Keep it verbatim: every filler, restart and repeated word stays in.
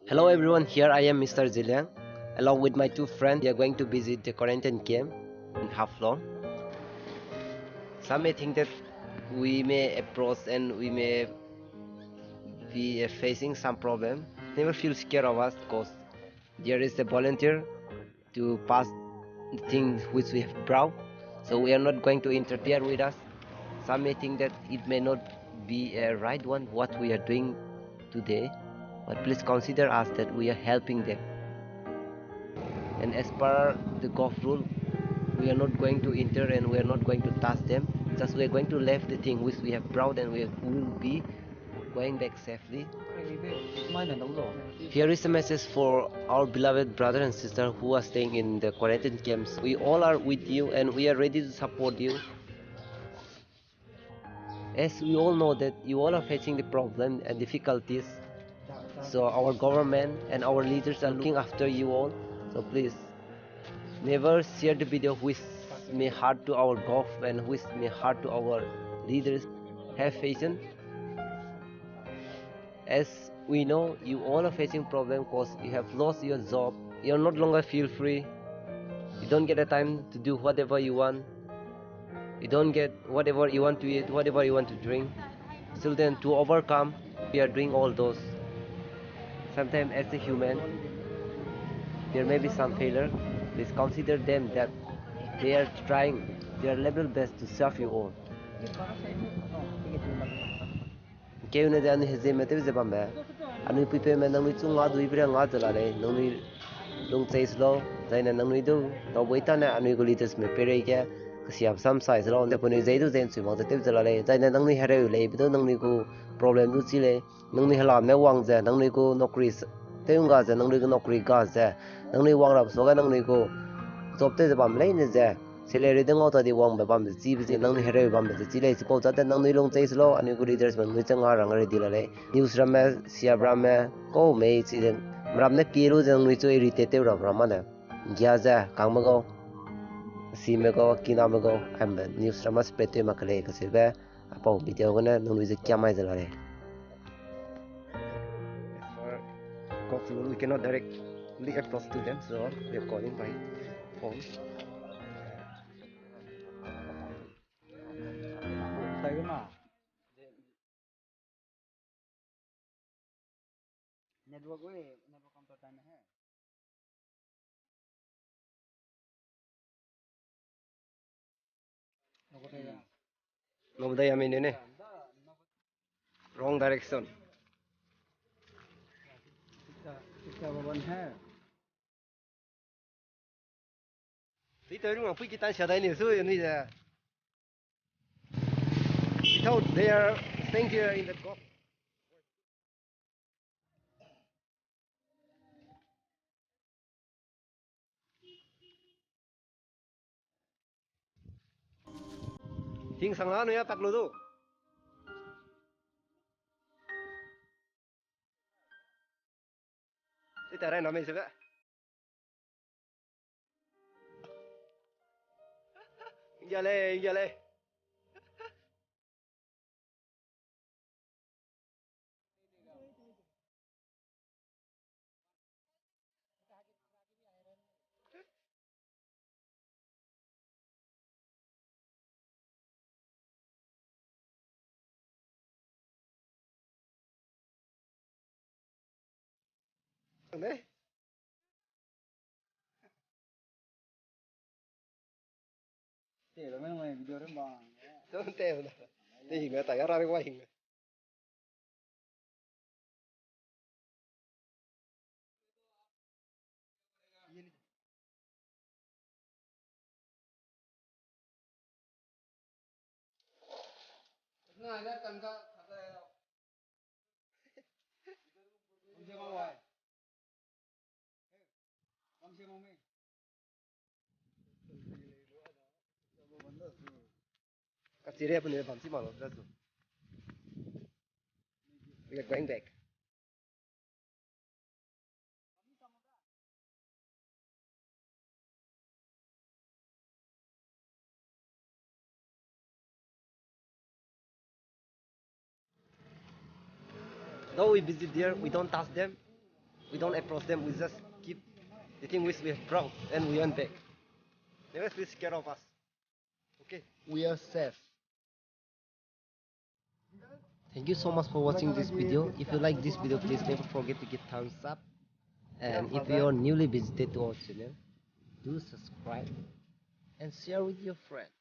Hello everyone, here I am Mister Zeliang. Along with my two friends, we are going to visit the quarantine camp in Haflong. Some may think that we may approach and we may be uh, facing some problem. Never feel scared of us because there is a volunteer to pass the things which we have brought. So we are not going to interfere with us. Some may think that it may not be a right one what we are doing today, but please consider us that we are helping them. And as per the govt rule, we are not going to enter and we are not going to touch them. Just we are going to left the thing which we have brought and we will be going back safely. Here is a message for our beloved brother and sister who are staying in the quarantine camps. We all are with you and we are ready to support you. As we all know that you all are facing the problem and difficulties, so our government and our leaders are looking after you all. So please, never share the video which may hurt to our govt and which may hurt to our leaders. Have patience. As we know, you all are facing problem because you have lost your job. You're not longer feel free. You don't get the time to do whatever you want. You don't get whatever you want to eat, whatever you want to drink. Still then, to overcome, we are doing all those. Sometimes as a human, there may be some failure. Please consider them that they are trying their level best to serve you all. Keu ne ze anui hezeme tew ze bambe, anui puipeume nangnui chu nga duibe re nga ze la lei, nangnui lung chei se lau, zaine nangnui du, daubui tane anui gu leadersme peireige, kesiap sam sai se lau, nde penui zei du ze nchui mak ze tew ze la lei, zaine nangnui hereu leibe du nangnui gu problem du chi lei, nangnui helame wang ze, nangnui gu nokri s-, tew nga ze, nangnui gu nokri ga ze, nangnui wang rap suage nangnui gu job tew ze bam leine ze, salary de ngau ta di wangbe bambe chibe ze, nangnui hereu bambe ze chi lei, chipau chate nangnui lung chei se lau, anui gu leadersme nangnui che nga rang ready la lei. News ramme, siap ramme, kau mei chi ze, meram ne pie lu ze nangnui chu irritate tew rap ram mane. Gia ze, kangme gau, sime gau, kiname gau, ambe news ramme spread tew mak ke lei kacheube, apau video gene nangnui ze kiam mai ze la lei. As for govt rule, we cannot directly approach to them, so we are calling by phone. Network wei, network kam ta time hai. Navodaya. Navodaya mei ne ne. Wrong direction. Shiksha, Shiksha Bhavan hai. Tei tei rung pui kitan sia dai ni su ni ze. Without they are staying here in the govt. Ting sang la nu ya tak lu du. Ita rai na mei se be. India le, India le. Ne? Te lo me nang video rim bang. Te te. Te hing me ta ya ra wa hing me. Kachire pun bam si malo da zu. We are going back. Though we visit there, we don't touch them. We don't approach them. We just keep the thing which we have brought and we went back. They were please scared of us. Okay, we are safe. Thank you so much for watching this video. If you like this video, please never forget to give thumbs up. And if you are newly visited to our channel, do subscribe and share with your friends.